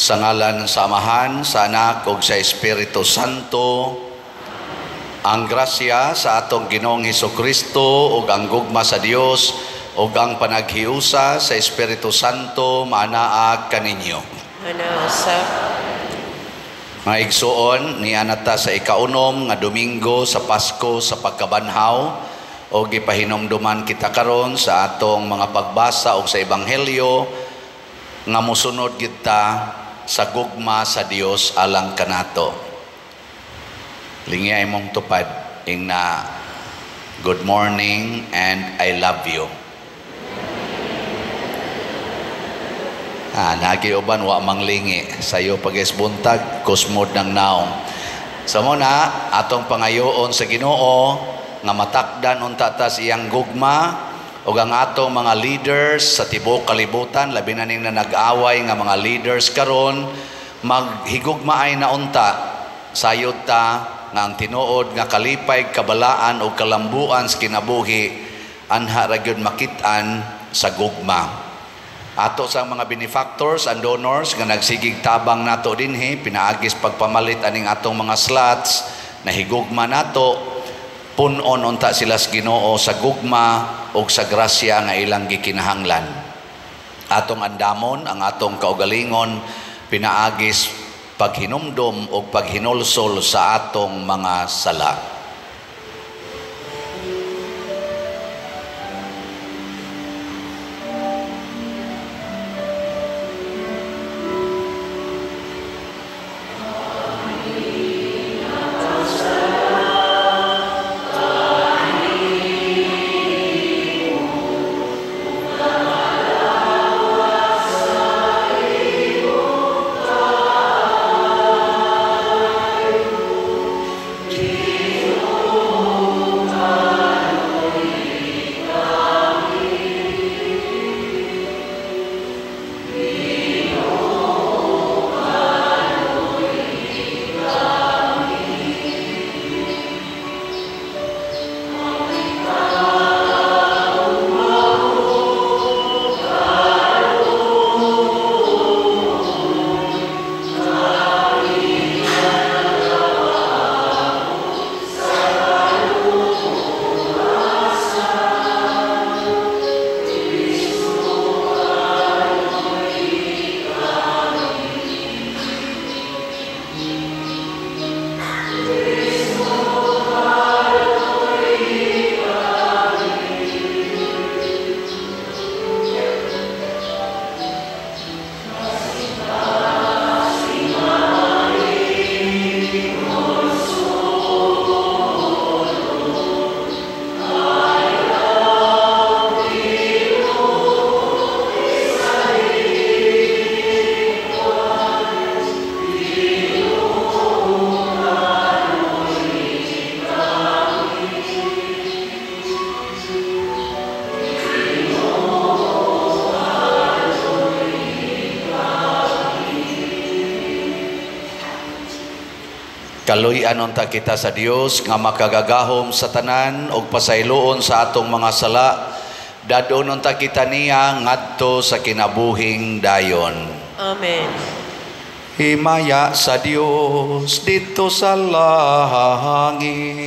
Sa ngalan sa Amahan, sa Anak ug sa Espiritu Santo, ang grasya sa atong Ginoong Hesukristo ug ang gugma sa Dios ug ang panaghiusa sa Espiritu Santo maanaa kaninyo. Ana usab. Mga igsuon, niana ta sa ikaunom nga Domingo sa Pasko sa pagkabanhaw o gipahinumduman kita karon sa atong mga pagbasa og sa Ebanghelyo nga mosunod kita sa gugma sa Dios alang kanato. Lingiya imong tupad ingna, "Good morning and I love you." Ah, nagi uban wa manglingi sayo pag buntag kusmod ng naong. Sa so, na atong pangayoon sa Ginoo nga matakdan unta ta sa iyang gugma ug ang atong mga leaders sa tibuok kalibutan, labi na ning nag-away nga mga leaders karon, maghigugmaay na unta sayod ta nga ang tinuod nga kalipay, kabalaan ug kalambuan sa kinabuhi anha ra gyud makit-an sa gugma. Ato sa mga benefactors and donors nga nagsigig tabang nato dinhi pinaagis pagpamalit aning atong mga slots na higugma nato, punon unta sila sa Ginoo sa gugma ug sa grasya nga ilang gikinahanglan. Atong andamon ang atong kaugalingon pinaagis paghinumdom ug paghinulsol sa atong mga sala. Kaluy-an unta kita sa Dios nga makagagahom sa tanan ug pasayloon sa atong mga sala. Dadon unta kita niya ngadto sa kinabuhing dayon. Amen. Himaya sa Dios didto sa langit.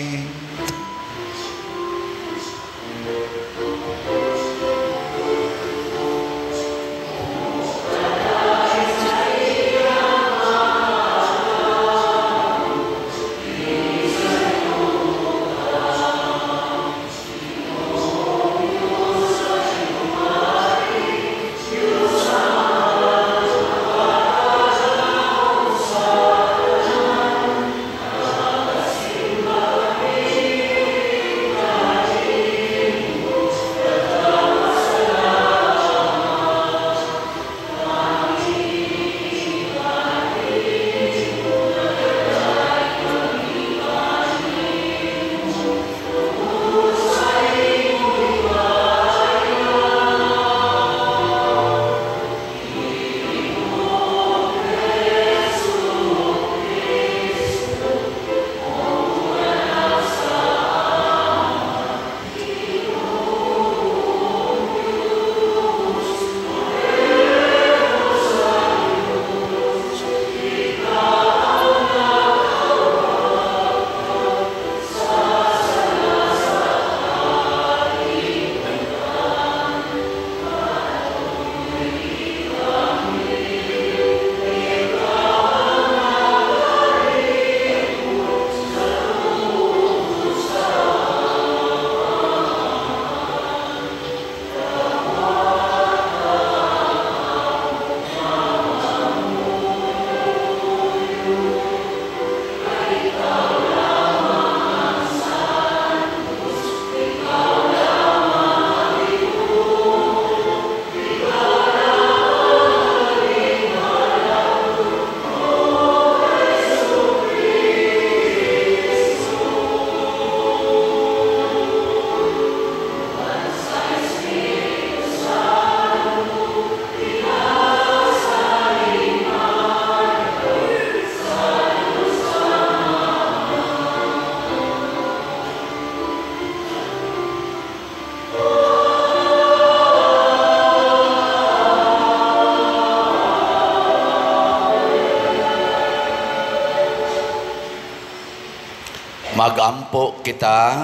Magampo kita.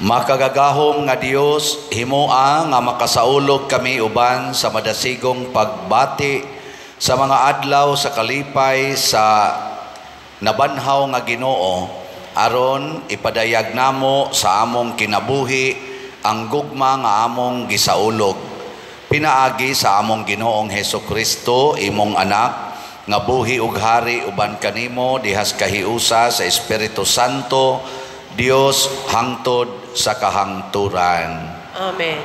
Makagagahom nga Dios, himoa nga makasaulog kami uban sa madasigong pagbati sa mga adlaw sa kalipay sa nabanhaw nga Ginoo, aron ipadayag namo sa among kinabuhi ang gugma nga among gisaulog. Pinaagi sa among Ginoong Hesus Kristo, imong anak, nga buhi ug hari uban kanimo dihas kahiusa sa Espiritu Santo, Dios hangtod sa kahangturan. Amen.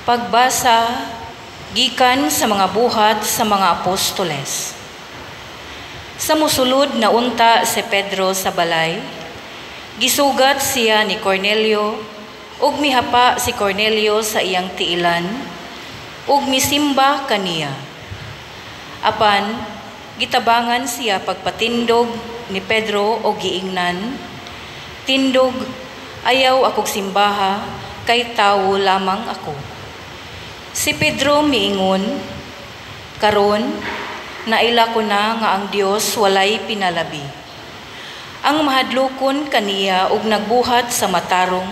Pagbasa gikan sa mga buhat sa mga apostoles. Sa musulod na unta si Pedro sa balay, gisugat siya ni Cornelio, ug mihapa si Cornelio sa iyang tiilan, ug misimba kaniya. Apan gitabangan siya pagpatindog ni Pedro og giingnan, "Tindog, ayaw akog simbaha, kay tawo lamang ako." Si Pedro miingon, "Karon, naila ko na nga ang Dios walay pinalabi. Ang mahadlokon kaniya og nagbuhat sa matarong,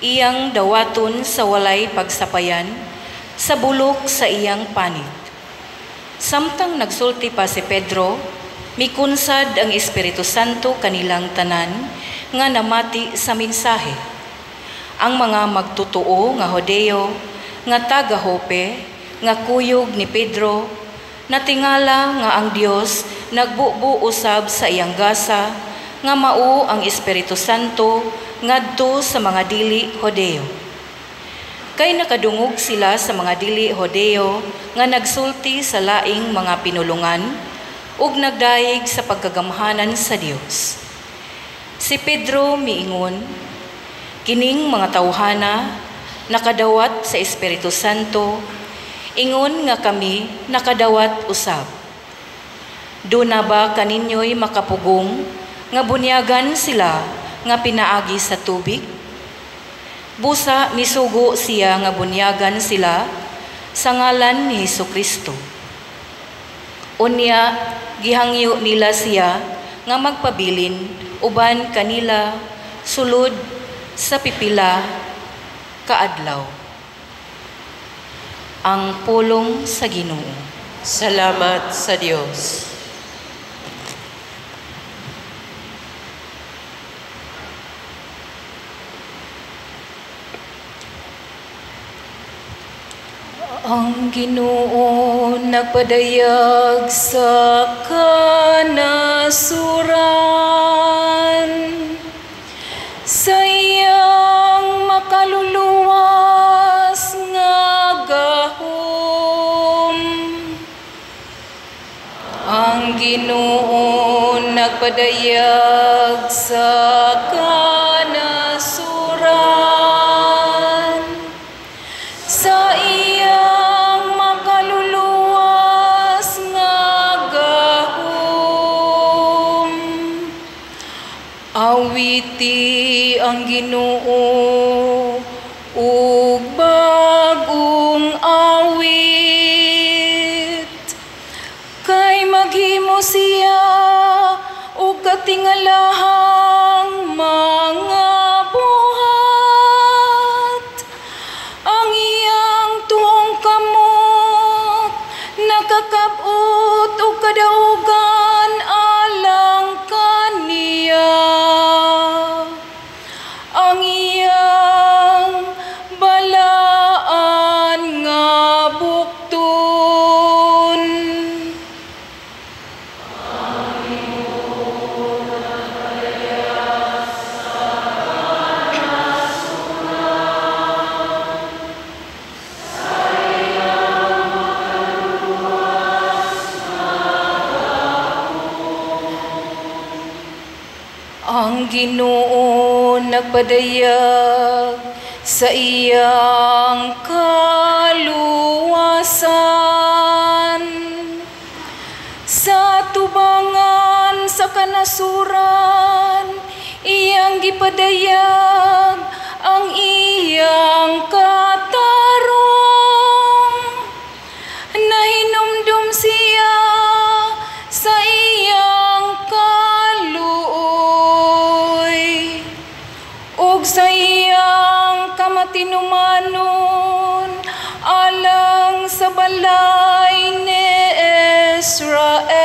iyang dawaton sa walay pagsapayan, sa bulok sa iyang panit." Samtang nagsulti pa si Pedro, mikunsad ang Espiritu Santo kanilang tanan nga namati sa mensahe. Ang mga magtotoo nga Hodeo, nga taga Jope, nga kuyog ni Pedro, natingala nga ang Dios nagbubo usab sa iyang gasa, nga mao ang Espiritu Santo ngadto sa mga dili Hodeo. Kay nakadungog sila sa mga dili Hodeo nga nagsulti sa laing mga pinulungan ug nagdayeg sa pagkagamhanan sa Dios. Si Pedro miingon, "Kining mga tawhana nakadawat sa Espiritu Santo, ingon nga kami nakadawat usab. Duna ba kaninyo'y makapugong nga bunyagan sila nga pinaagi sa tubig?" Busa misugo siya nga bunyagan sila sa ngalan ni Hesukristo. Unya gihangyo nila siya nga magpabilin uban kanila sulod sa pipila kaadlaw. Ang pulong sa Ginoo. Salamat sa Dios. Ang Ginoo nagpadayag sa kanasuran sa iyang makaluluwas nga gahom. Ang Ginoo nagpadayag sa kanasuran sa iyang makaluluwas nga gahom. Awiti ang Ginoo ug bagong awit, kay maghimo siya og katingalahang mga buhat. Ang iyang tuong kamot nakakab-ot og kadaugan alang kaniya. Ang iyang balaan nga bukton. Ang Ginoo nagpadayag sa iyang kaluwasan sa tubangan sa kanasuran, iyang gipadayag ang iyang sa balay ni Israel.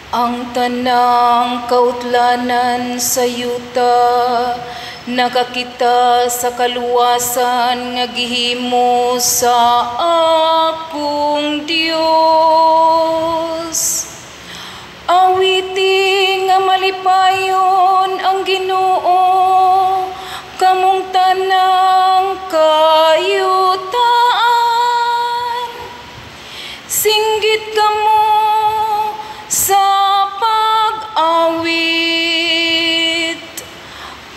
Ang tanang kautlanan sa yuta nakakita sa kaluwasan nga gihimo sa akong Dios. Awiti nga malipayon ang Ginoo, kamong tanang kayutaan. Singgit kamo sa pag-awit,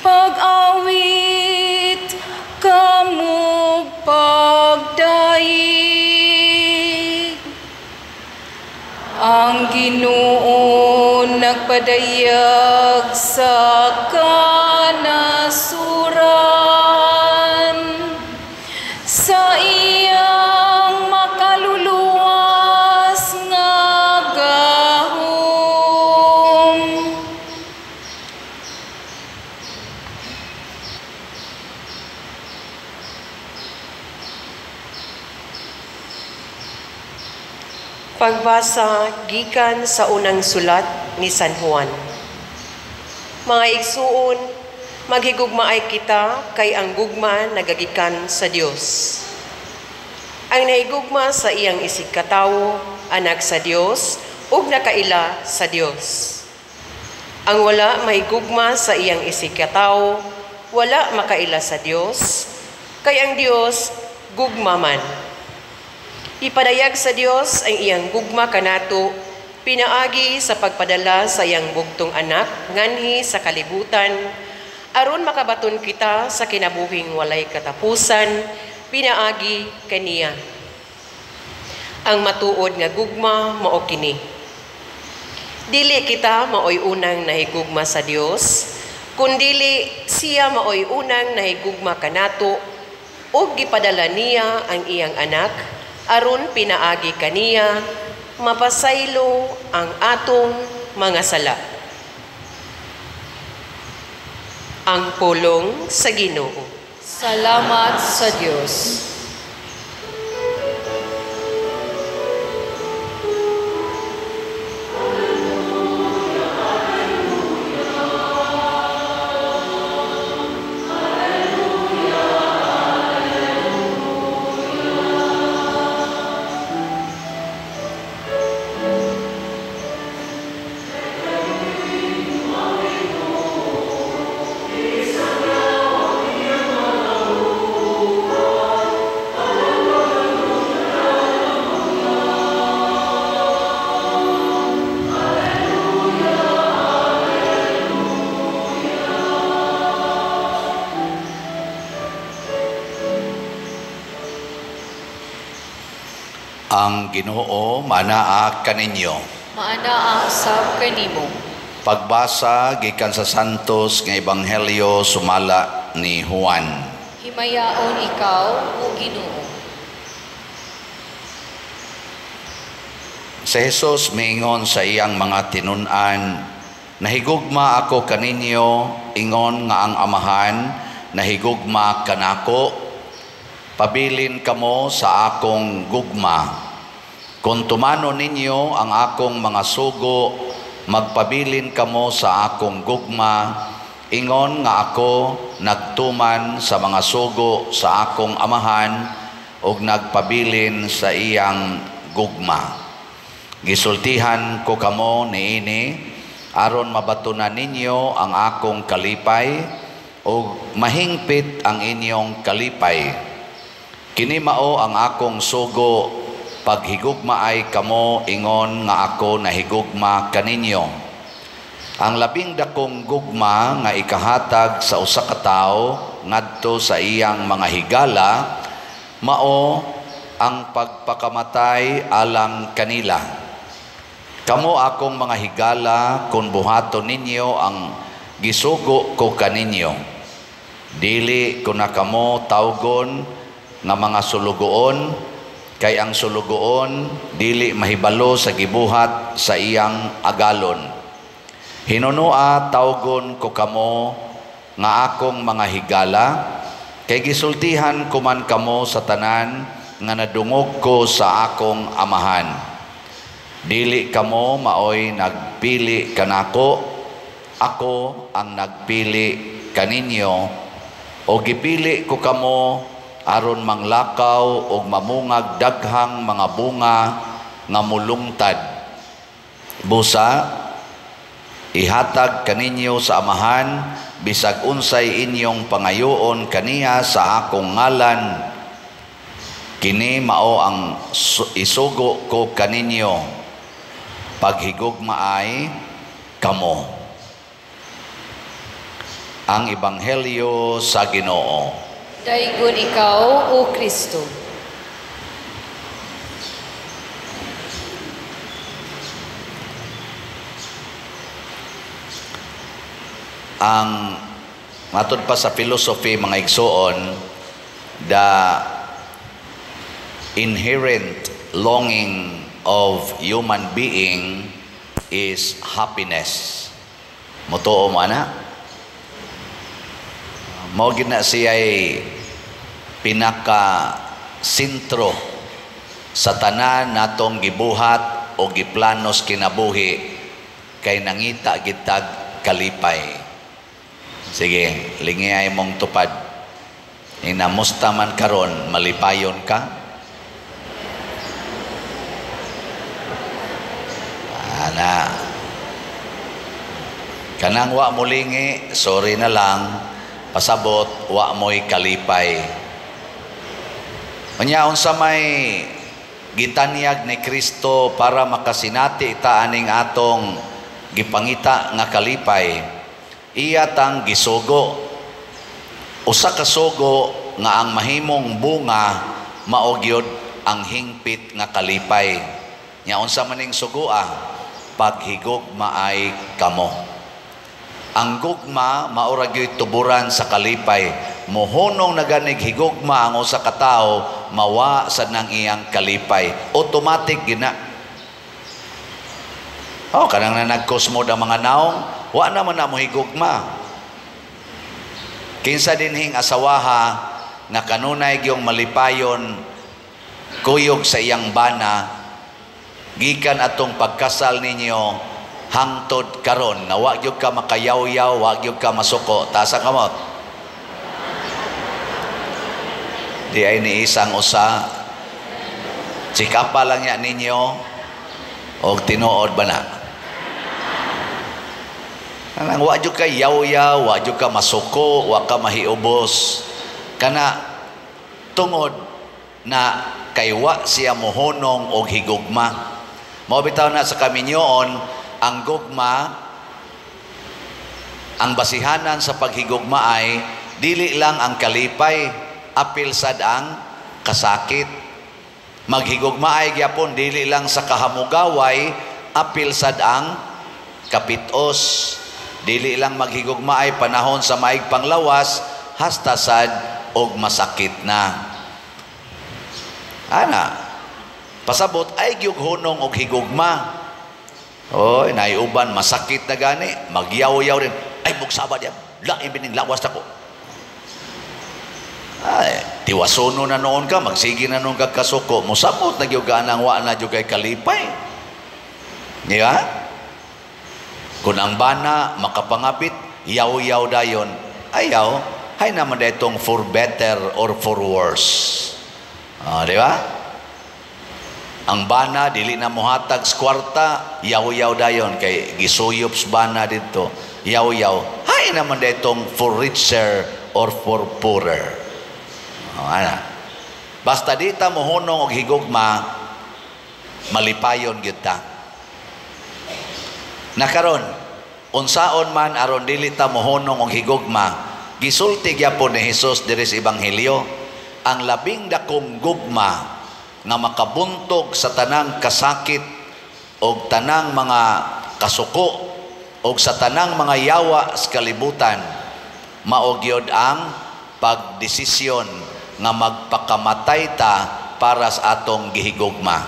pag-awit kamo pagdaig. Ang Ginoo nagpadayag sa kanasuran sa iyang makaluluwas nga gahom. Pagbasa gikan sa unang sulat ni San Juan. Mga igsuon, maghigugmaay kita kay ang gugma nagagikan sa Dios. Ang nahigugma sa iyang isig katawo, anak sa Dios ug nakaila sa Dios. Ang wala mahigugma sa iyang isig katawo, wala makaila sa Dios, kay ang Dios gugma man. Ipadayag sa Dios ang iyang gugma kanato, pinaagi sa pagpadala sa iyang bugtong anak nganhi sa kalibutan, aron makabaton kita sa kinabuhing walay katapusan, pinaagi kaniya. Ang matuod nga gugma mao kini. Dili kita maoy unang nahigugma sa Dios, kundili siya maoy unang nahigugma kanato ug gipadala niya ang iyang anak aron pinaagi kaniya mapasaylo ang atong mga sala. Ang pulong sa Ginoo. Salamat sa Dios. Ang Ginoo manaa kaninyo. Maanaa sab kanimo. Pagbasa gikan sa Santos nga Ebanghelyo sumala ni Juan. Himayaon ikaw, o Ginoo. Si Jesus miingon sa iyang mga tinun-an, nahigugma ako kaninyo, ingon nga ang Amahan nahigugma kanako. Pabilin kamo sa akong gugma. Kung tumano ninyo ang akong mga sugo, magpabilin kamo sa akong gugma, ingon nga ako nagtuman sa mga sugo sa akong Amahan ug nagpabilin sa iyang gugma. Gisultihan ko kamo niini aron mabatunan ninyo ang akong kalipay ug mahingpit ang inyong kalipay. Kini mao ang akong sugo, paghigugmaay kamo ingon nga ako nahigugma kaninyo. Ang labing dakong gugma nga ikahatag sa usa ka tawo ngadto sa iyang mga higala mao ang pagpakamatay alang kanila. Kamo akong mga higala kung buhaton ninyo ang gisugo ko kaninyo. Dili ko na kamo tawgon nga mga sulugoon, kay ang sulugoon dili mahibalo sa gibuhat sa iyang agalon. Hinunua tawgon ko kamo nga akong mga higala, kay gisultihan ko man kamo sa tanan nga nadungog ko sa akong amahan. Dili kamo maoy nagpili kanako, ako ang nagpili kaninyo, o gipili ko kamo aron manglakaw og mamungag daghang mga bunga nga mulungtad. Busa ihatag kaninyo sa amahan bisag unsay inyong pangayoon kaniya sa akong ngalan. Kini mao ang isugo ko kaninyo, paghigugmaay kamo. Ang Ebanghelyo sa Ginoo. Daygon ikaw, O Kristo. Ang matod pa sa philosophy, mga igsoon, the inherent longing of human being is happiness. Mutuo mo ana? Mao gid na siya'y pinaka-sentro sa tanan natong gibuhat o giplanos kinabuhi, kay nangita gitag kalipay. Sige, lingiyay mong tupad. Inamusta man karon, malipayon ka? Ana. Kanang wa mo lingi, sorry na lang, pasabot, wa mo'y kalipay. Unya, unsa may gitanyag ni Kristo para makasinati ta aning atong gipangita nga kalipay, iya tang gisugo. Usa ka sugo nga ang mahimong bunga mao gyud ang hingpit nga kalipay. Nya unsa maning sugoa? Paghigugmaay kamo. Ang gugma mao ra gyud tuburan sa kalipay. Mohunong na ganig higugma ang usa ka tawo, mawa sad nang iyang kalipay. Automatic gina. Oh, kanang na nagkosmod ang mga naong, wa naman na mo higugma. Kinsa dinhing asawaha nga kanunay gyung malipayon kuyog sa iyang bana, gikan atong pagkasal ninyo hangtod karon nga wa gyud ka makayawyaw, wa gyud ka masuko, taas ang kamot. Di ay ni isang usa, chikapa lang ya ninyo og tinuod ba na? Kanang wa gyud ka yawyaw, wa gyud ka masuko, wa ka mahiubos, kana tungod na kay wa siya mohunong og higugma. Mao bitaw na sa kaminyoon, ang gugma, ang basihanan sa paghigugma ay dili lang ang kalipay, apil sad ang kasakit. Maghigugma ay gyapon dili lang sa kahamugaway, apil sad ang kapitos. Dili lang maghigugma ay panahon sa maig panglawas, hasta sad og masakit na. Ana, pasabot ay gyud hunong og higugma. Oy, naiuban, masakit na gani, magyaw-yaw rin. Ay, bugsaba diyan, lain bining lawas na ko. Ay, tiwasono na noon ka, magsige na noon ka kasuko. Musabot na gyud ka nang wa na gyud kay kalipay. Di ba? Kung ang bana makapangabit, yaw-yaw dayon. Ayaw, hay naman ditong for better or for worse. Di ba? Ang bana dili na mohatag sa kwarta, yaw-yaw dayon kay gisuyop sa bana didto. Yaw-yaw. Hay naman ditong for richer or for poorer. O, ana. Basta di ta mohunong og higugma, malipayon gyud ta. Nakaron, unsaon man aron dili ta mohunong og higugma, gisulti gyapon ni Hesus diri sa Ebanghelyo, ang labing dakong gugma nga makabuntog sa tanang kasakit og tanang mga kasuko og sa tanang mga yawa sa kalibutan, Mao gyud ang pagdesisyon nga magpakamatay ta para sa atong gihigugma.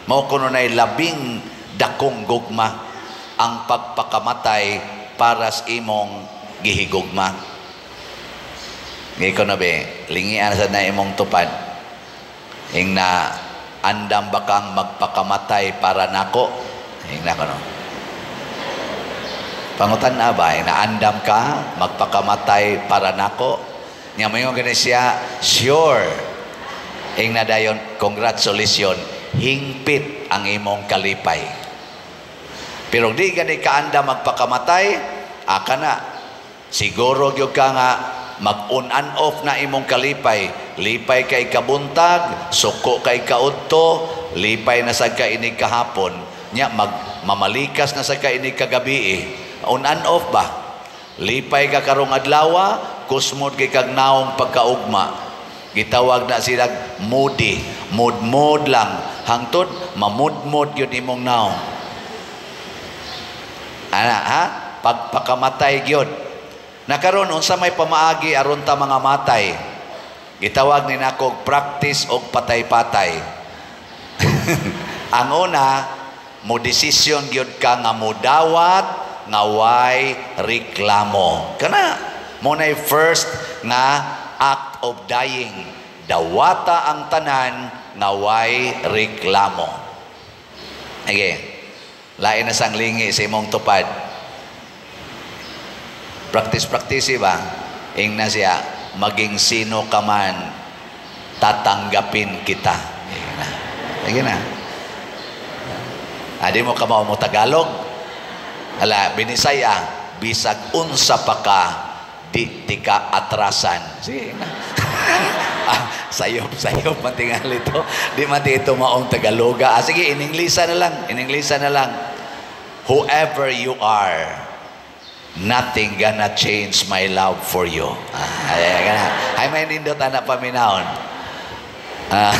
Mao kuno nay labing dakong gugma, ang pagpakamatay para sa imong gihigugma. Ngiko na be, lingian sa na imong tupad. Ing na andam ba kang magpakamatay para nako? Ing na kono. Pangutan na ba, ing na andam ka magpakamatay para nako? Nya moingon gani siya, "Sure." Ing na dayon, "Congratulations, hingpit ang imong kalipay." Pero di gani ka andam magpakamatay, aka na. Siguro gyud ka nga mag-on and off na imong kalipay. Lipay kay kabuntag, suko kay kaudto, lipay na sad ka inig kahapon. Nya mag mamalikas na sad ka inig kagabi. On and off ba? Lipay ka karong adlaw, kusmod kay kag naong pagkaugma. Gitawag na sila moody, mood-mood lang. Hangtod mamudmod gyud imong naong. Ana ha? Pagpakamatay gyud. Nakaron unsa may pamaagi aron ta mga matay? Gitawag ni nako practice og patay-patay. Ang una, mo desisyon gyud ka nga modawat nga way reklamo. Kana mo nay first nga act of dying. Dawata ang tanan nga way reklamo. Sige. Lain na sang lingi sa imong tupad. Practice, practice ba? Ing na siya, "Maging sino ka man, tatanggapin kita." Ing na. Sige na. Adi mo ka mo Tagalog? Ala, Binisaya, "Bisag unsa pa ka, di tika atrasan." Sige na. Ah, sayop, sayop, matingali ito. Di man ito maong Tagaloga. Ah, sige, ininglisa na lang. Ininglisa na lang. "Whoever you are, nothing gonna change my love for you." Ah, ay, ay, ay, may nindot anak paminahon. Ah.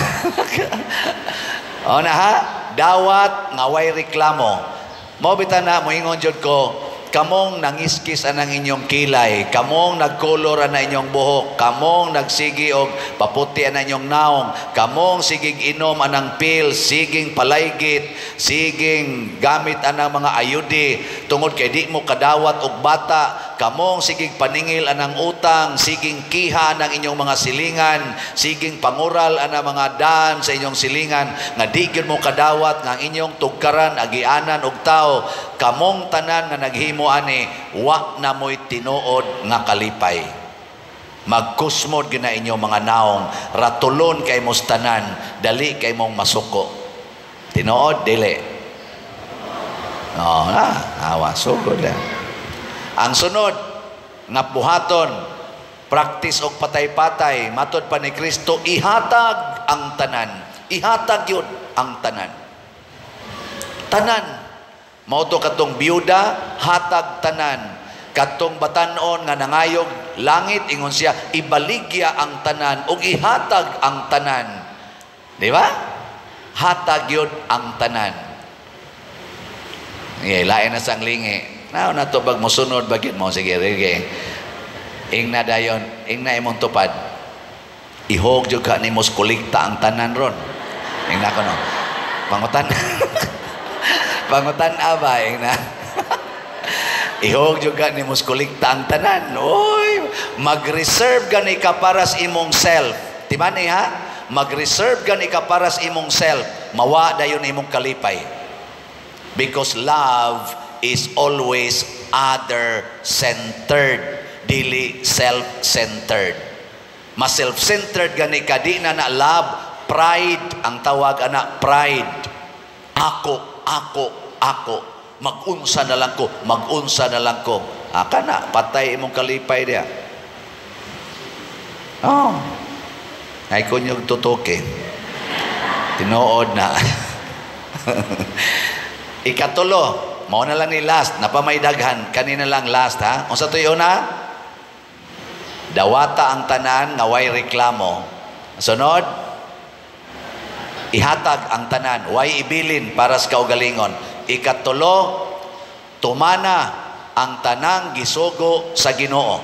O na ha, dawat nga way reklamo. Mao bitaw na moingon jud ko, kamong nangiskis anang inyong kilay, kamong nagkolor ana inyong buhok, kamong nagsigi og paputi ana inyong naong, kamong sigig inom anang pill, siging palaygit, siging gamit anang mga ayudi, tungod kay di mo kadawat og bata, kamong sigig paningil anang utang, siging kiha anang inyong mga silingan, siging pangural anang mga daan sa inyong silingan, nga di gyud mo kadawat nga ang inyong tugkaran agianan og tao, kamong tanan nga naghimo ani, wa na mo'y tinuod nga kalipay. Magkusmod gina inyong mga naong, ratulon kay mos tanan, dali kay mong masuko. Tinuod, dili? Oh, ah, awa, sugod lang. Ang sunod nga buhaton, practice og patay-patay, matod pa ni Kristo, ihatag ang tanan. Ihatag yun ang tanan. Tanan. Mao to katong biyuda, hatag tanan. Katong batanon nga nangayog langit, ingon siya, ibaligya ang tanan ug ihatag ang tanan. Di ba? Hatag yun ang tanan. Okay, lain na sang lingi. Na na to bag mosunod bagit mo, sige, sige. Ing na dayon, ing na imong tupad. "Ihog jud ka nimo kolekta ang tanan ron." Ing na kono. Pangutan. Pangutan aba ing na. "Ihog jud ka nimo kolekta ang tanan." Oy, mag-reserve gani ka para sa imong self. Timani ha? Mag-reserve gani ka para sa imong self. Mawa dayon imong kalipay. Because love is always other-centered, dili self-centered. Mas self-centered gani ka, di na na love, pride ang tawag ana, pride. Ako, ako, ako. Mag-unsa na lang ko, mag-unsa na lang ko. Aka na, patay imong kalipay diya. Oh. Ay kunyog tutuki. Tinuod na. Ikatulo, mao na lang ni last, napamay daghan, kanina lang last ha. Unsa to na? Dawata ang tanan nga way reklamo. Sunod, ihatag ang tanan, way ibilin para sa kaugalingon. Ikatulo, tumana ang tanang gisugo sa Ginoo.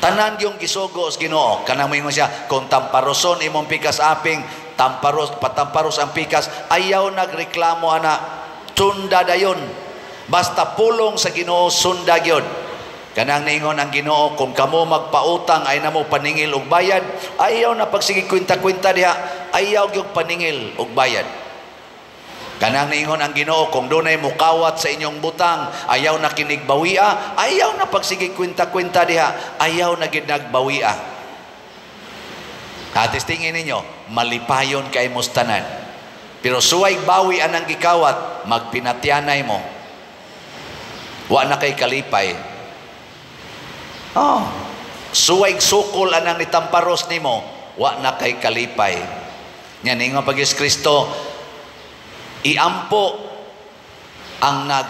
Tanan yung gisugo sa Ginoo. Kanang moingon siya, kung tamparoson imong pikas aping, tamparos, patamparos ang pikas, ayaw nagreklamo ana, sunda dayon. Basta pulong sa Ginoo, sunda gyud. Kanang niingon ang Ginoo, kung kamo magpautang ay namo paningil og bayad, ayaw na pagsige kwenta-kwenta diha, ayaw gyud paningil og bayad. Kanang niingon ang Ginoo, kung dunay mukawat sa inyong butang, ayaw na kinig bawia, ayaw na pagsige kwenta-kwenta diha, ayaw na gid nagbawia. Atis tingin ninyo, malipayon kay mos tanan. Pero suway bawi anang gikawat, magpinatyanay mo. Wa na kay kalipay. Oh, suway sukol anang nitamparos nimo, wa na kay kalipay. Nya ningon pag Yesus Kristo, iampo ang nag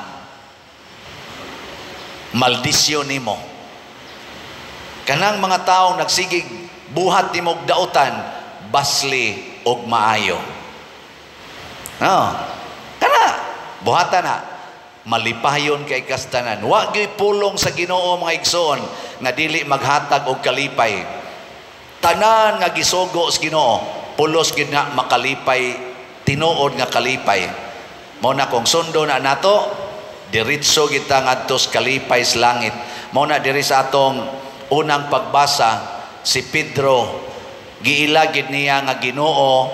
maldisyo nimo. Kanang mga tawo nagsigig buhat nimo og dautan, basli og maayo. No. Kana buhatan na malipayon kay kastanan. Wa gyud pulong sa Ginoo, mga igsoon, nga dili maghatag og kalipay. Tanan nga gisugo sa Ginoo, pulos gyud na makalipay, tinuod nga kalipay. Mao na kung sundo na nato, diretso kita ngadto sa kalipay sa langit. Mao na diri sa atong unang pagbasa, si Pedro giila gid niya nga Ginoo,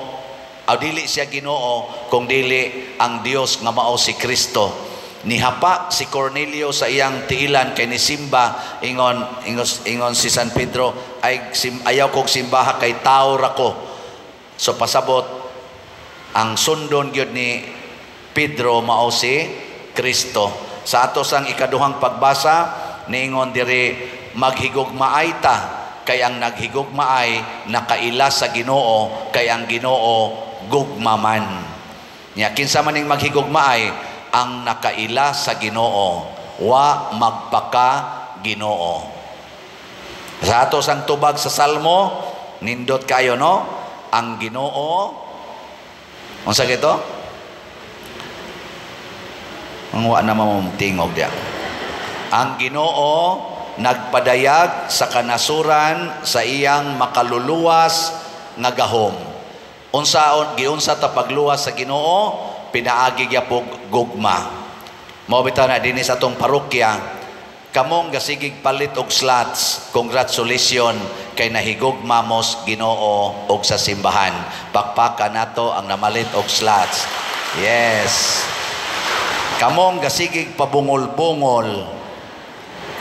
aw dili siya Ginoo kung dili ang Dios nga mao si Kristo. Nihapa si Cornelio sa iyang tiilan kay nisimba, ingon ingon, ingon si San Pedro, ay ayaw kog simbaha kay tao ra ko. So pasabot ang sundon gyud ni Pedro mao si Kristo. Sa ato sang ikaduhang pagbasa, niingon diri, maghigugmaay ta kay ang naghigugmaay nakaila sa Ginoo, kay ang Ginoo gugmaman. Nya kinsa man ning maghigugmaay? Ang nakaila sa Ginoo, wa magpaka Ginoo. Sa ato sang tubag sa Salmo, nindot kayo, no? Ang Ginoo, unsa gito? Ang wa na mamong tingog diya. Ang Ginoo nagpadayag sa kanasuran sa iyang makaluluwas nga gahom. Unsaon giunsa ta pagluwas sa Ginoo? Pinaagi gyapon gugma. Mao bitaw na dinhi sa atong parokya, kamong gasigig palit og slots, congratulations kay nahigugma mos Ginoo og sa simbahan. Pakpaka nato ang namalit og slots. Yes. Kamong gasigig pabungol-bungol,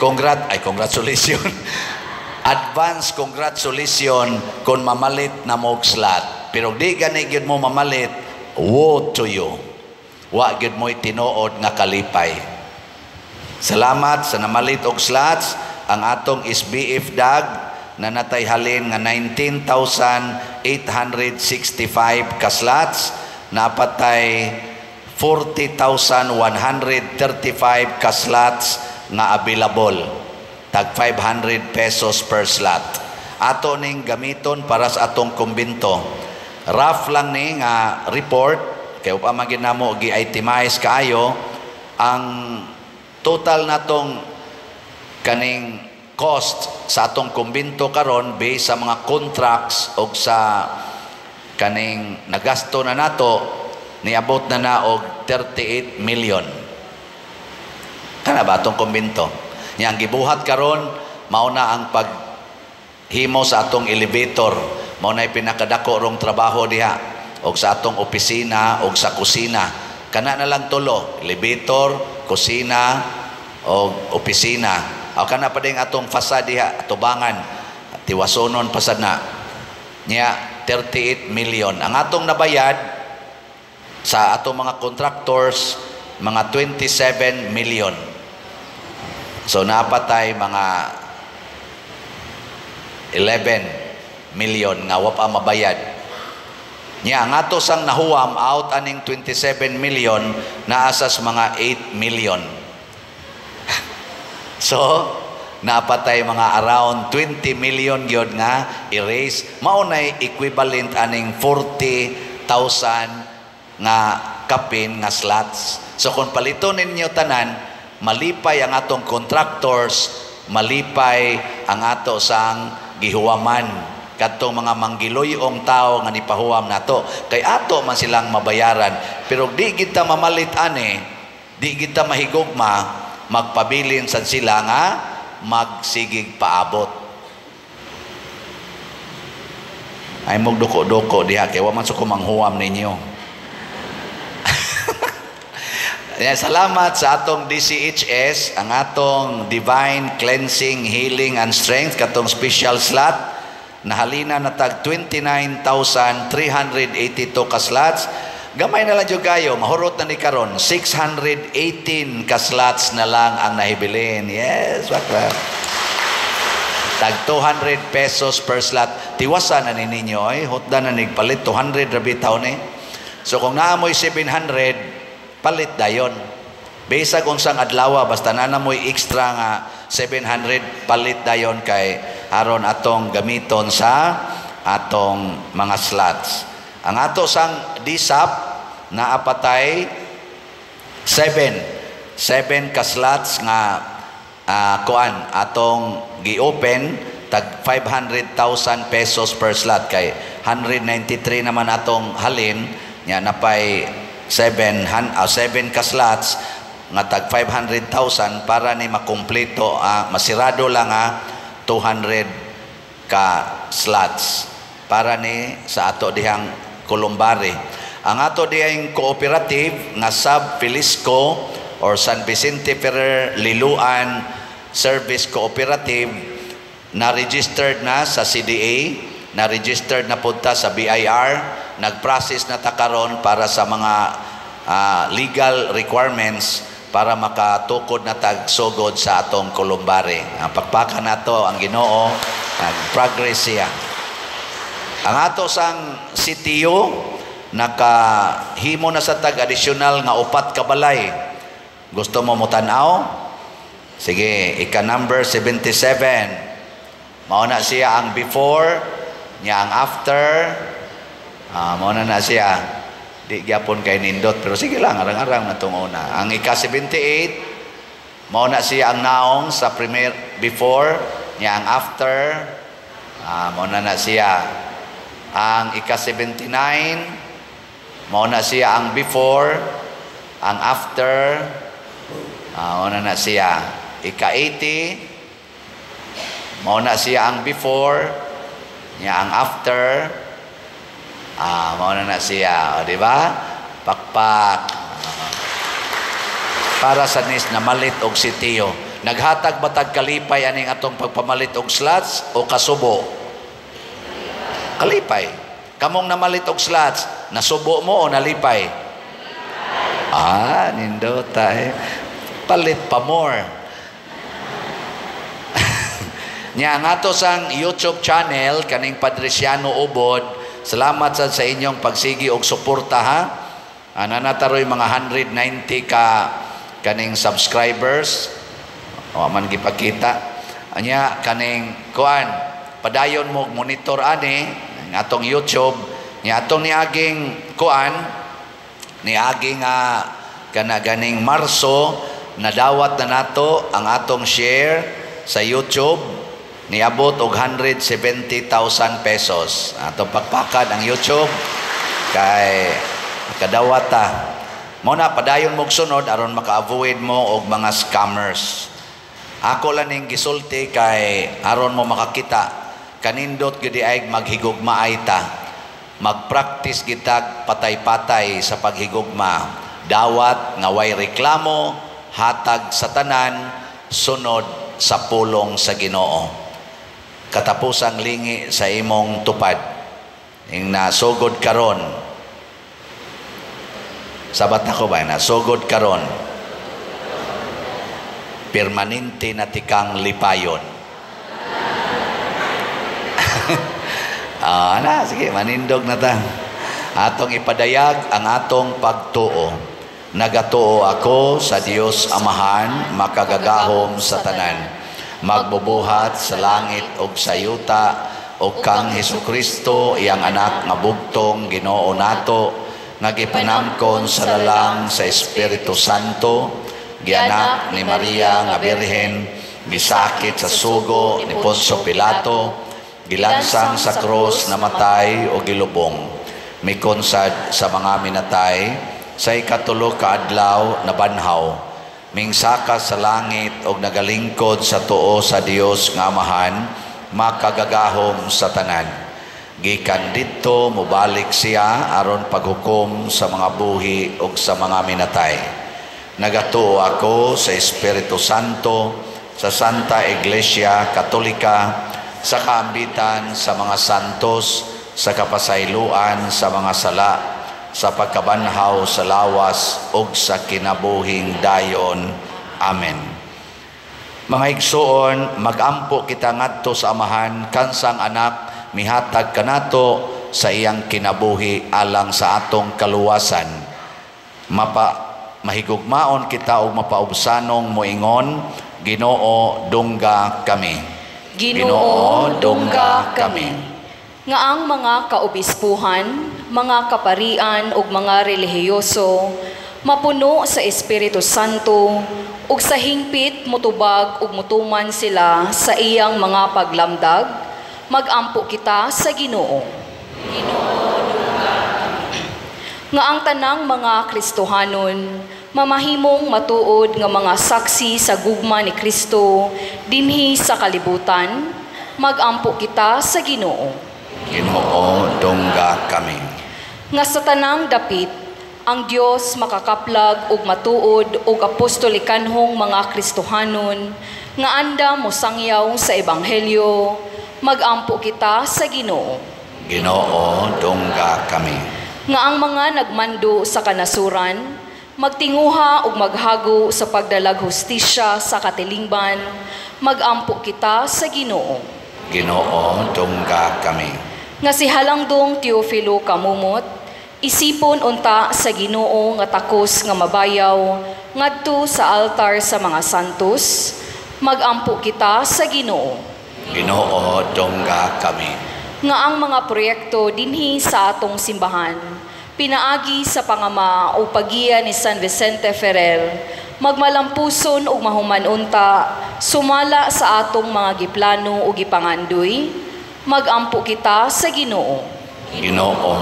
congratulations. Advance congratulations kung mamalit na mo og slot. Pero di gani gyud mo mamalit, woe to you. Wa gyud mo'y tinuod nga kalipay. Salamat sa namalit og slots. Ang atong SBF dag na natay halin nga 19,865 ka slots, napatay 40,135 ka slots nga available. Tag 500 pesos per slot. Ato ning gamiton para sa atong kumbinto. Rough lang ni nga report kay upa man gid namo gi-itemize kaayo ang total natong kaning cost sa atong kumbinto karon based sa mga contracts og sa kaning nagasto na nato, niabot na na og 38 million. Kana ba atong kumbinto? Nya ang gibuhat karon mao na ang paghimo sa atong elevator. Mao na pinakadako rong trabaho diha og sa atong opisina og sa kusina. Kana na lang tulo, elevator, kusina og opisina. O kana pa din atong fasad diha, atubangan, tiwasonon pasad na. Nya 38 million. Ang atong nabayad sa atong mga contractors, mga 27 million. So napatay mga 11 million nga wa pa mabayad. Nya ang ato sang nahuwam out aning 27 million naa sas mga 8 million. So napatay mga around 20 million gyud nga erase. Mao nay equivalent aning 40,000 nga kapin nga slots. So kung paliton ninyo tanan, malipay ang atong contractors, malipay ang ato sang gihuwaman, kadtong mga manggiloy-ong tao nga nipahuwam nato, kay ato man silang mabayaran. Pero di kita mamalit ani, di kita mahigugma, magpabilin sad sila nga magsigig paabot. Ay magduko-duko diha kay wa man sa ko manghuwam ninyo. Salamat sa atong DCHS, ang atong Divine Cleansing, Healing and Strength, katong special slot, nahalina na tag 29,382 ka slots. Gamay na lang jud kayo, mahurot na ni karon, 618 ka slots na lang ang nahibilin. Yes, bakla. Tag 200 pesos per slot. Tiwasan na ni ninyo, ay hotda na nigpalit, 200 ra bitaw ni. So kung naamoy 700, palit dayon. Bisag unsang adlaw, basta na namoy extra nga 700, palit dayon kay aron atong gamiton sa atong mga slots. Ang ato sang DSAP naapatay 7 ka slots nga kuan atong gi-open tag 500,000 pesos per slot kay 193 naman atong halin nya napay 7 ka slots nga tag 500,000 para ni makumpleto, masirado lang 200 ka slots para ni sa ato dihang Columbari. Ang ato dihang cooperative nga Sub Felisco or San Vicente Ferrer Liloan Service Cooperative na registered na sa CDA, na registered na punta sa BIR, nag-process na ta karon para sa mga legal requirements para makatukod na tagsugod sa atong Columbari. Ang pakpakan nato ang Ginoo, nag-progress siya. Ang ato sang CTO nakahimo na sa tag additional nga 4 ka balay. Gusto mo motan-aw? Sige, ika number 77. Mao na siya ang before, niya ang after. Mao na na siya. Di gyapon kay nindot, pero sige lang, arang-arang na itong una. Ang ika-78, mao na siya ang naong sa premier, before, niya ang after. Mao na na siya. Ang ika-79, mao na siya ang before, ang after. Mao na na siya. Ika-80, mao na siya ang before, niya ang after. Mao na na siya, o, di ba? Pakpak. Para sa nis na malit og sitiyo. Naghatag ba tag kalipay aning atong pagpamalit og slots o kasubo? Kalipay. Kamong namalit og slots, nasubo mo o nalipay? Nindota eh. Palit pa more. Nya ang ato sang YouTube channel kaning Padriciano Ubod, salamat sad sa inyong pagsigi og suporta ha. Ana nataroy mga 190 ka kaning subscribers. O man gipakita. Anya kaning kuan, padayon mo monitor ani ang atong YouTube. Nya atong niaging kuan, niaging kana ganing Marso, nadawat na nato ang atong share sa YouTube. Niabot og 170,000 pesos. Atong pakpakan ang YouTube kay kadawata. Mo na padayon mo sunod aron maka-avoid mo og mga scammers. Ako lang ning gisulti kay aron mo makakita kanindot gyud ay maghigugmaay ta. Magpractice gitag patay-patay sa paghigugma. Dawat nga way reklamo, hatag sa tanan, sunod sa pulong sa Ginoo. Katapusang lingi sa imong tupad. Ing nasugod karon. Sabat ako ba? Nasugod karon. Permanente na tikang lipayon. Na, sige, manindog na ta. Atong ipadayag ang atong pagtuo. Nagatuo ako sa Dios Amahan, makagagahom sa tanan, magbubuhat sa langit ug sa yuta, ug kang Hesukristo iyang anak nga bugtong Ginoo nato, nga gipanamkon sa lalang sa Espiritu Santo, gianak ni Maria nga Birhen, Gisakit sa sugo ni Poncio Pilato, gilansang sa krus, namatay o gilubong. Mikonsad sa mga minatay, sa ikatulo ka adlaw nabanhaw. Mingsaka sa langit og nagalingkod sa tuo sa Dios nga Amahan, makagagahom sa tanan. Gikan didto mobalik siya aron paghukom sa mga buhi ug sa mga minatay. Nagatuo ako sa Espiritu Santo, sa Santa Iglesia Katolika, sa kaambitan sa mga santos, sa kapasayloan sa mga sala, sa pagkabanhaw sa lawas ug sa kinabuhing dayon. Amen. Mga igsoon, magampo kita ngadto sa Amahan kansang anak mihatag kanato sa iyang kinabuhi alang sa atong kaluwasan. Mahigugmaon kita og mapaubsanong moingon, Ginoo, dungga kami. Ginoo, dungga kami. Nga ang mga kaobispuhan, mga kaparian ug mga relihiyoso mapuno sa Espiritu Santo ug sa hingpit motubag ug motuman sila sa iyang mga paglamdag, magampo kita sa Ginoo. Ginoo, dungga kami. Nga ang tanang mga Kristohanon mamahimong matuod nga mga saksi sa gugma ni Kristo dinhi sa kalibutan, magampo kita sa Ginoo. Ginoo, dungga kami. Nga sa tanang dapit, ang Dios makakaplag ug matuod og apostolikanhong mga Kristohanon nga anda mosangyaw sa ebanghelyo, magampo kita sa Ginoo. Ginoo, dungga kami. Nga ang mga nagmando sa kanasuran magtinguha ug maghago sa pagdalag hustisya sa katilingban, magampo kita sa Ginoo. Ginoo, dungga kami. Nga si Halangdong Teofilo Camomot, isipon unta sa Ginoo nga takos nga mabayaw ngadto sa altar sa mga santos, magampo kita sa Ginoo. Ginoo, dungga kami. Nga ang mga proyekto dinhi sa atong simbahan, pinaagi sa pangama o pagiya ni San Vicente Ferrer, magmalampuson ug mahuman unta, sumala sa atong mga giplano o gipangandoy, magampo kita sa Ginoo. Ginoo,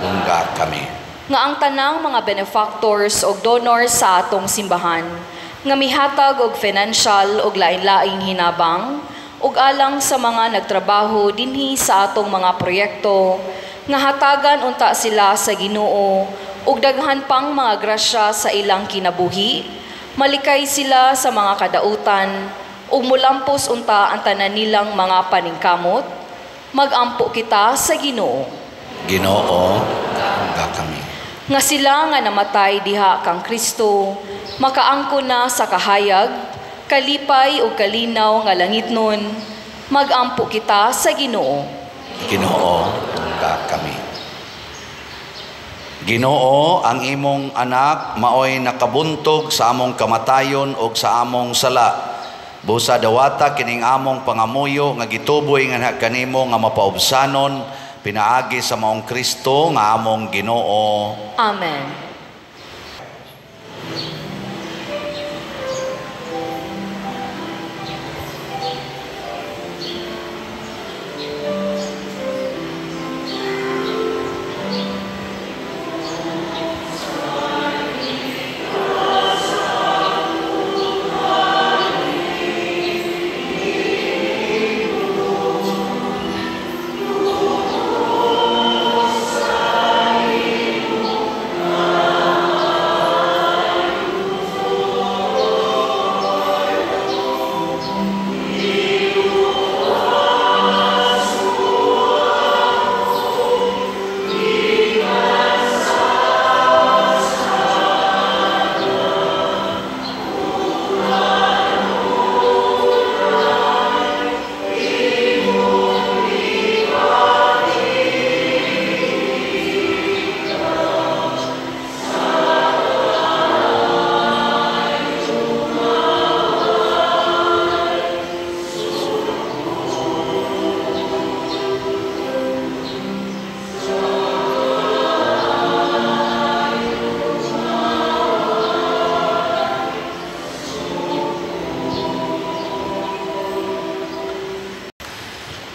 dungga kami. Nga ang tanang mga benefactors o donors sa atong simbahan, nga mihatag og financial og lain-laing hinabang, ug alang sa mga nagtrabaho dinhi sa atong mga proyekto, nga hatagan unta sila sa Ginoo ug daghan pang mga grasya sa ilang kinabuhi, malikay sila sa mga kadautan ug mulampos unta ang tanan nilang mga paningkamot, magampo kita sa Ginoo. Ginoo, dungga kami. Nga sila nga namatay diha kang Kristo, makaangko na sa kahayag, kalipay ug kalinaw nga langitnon, magampo kita sa Ginoo. Ginoo, dungga kami. Ginoo, ang imong anak maoy nakabuntog sa among kamatayon ug sa among sala. Busa dawata kining among pangamuyo nga gituboy nganha kanimo nga mapaubsanon pinaagi sa maong Kristo nga among Ginoo. Amen. Amen.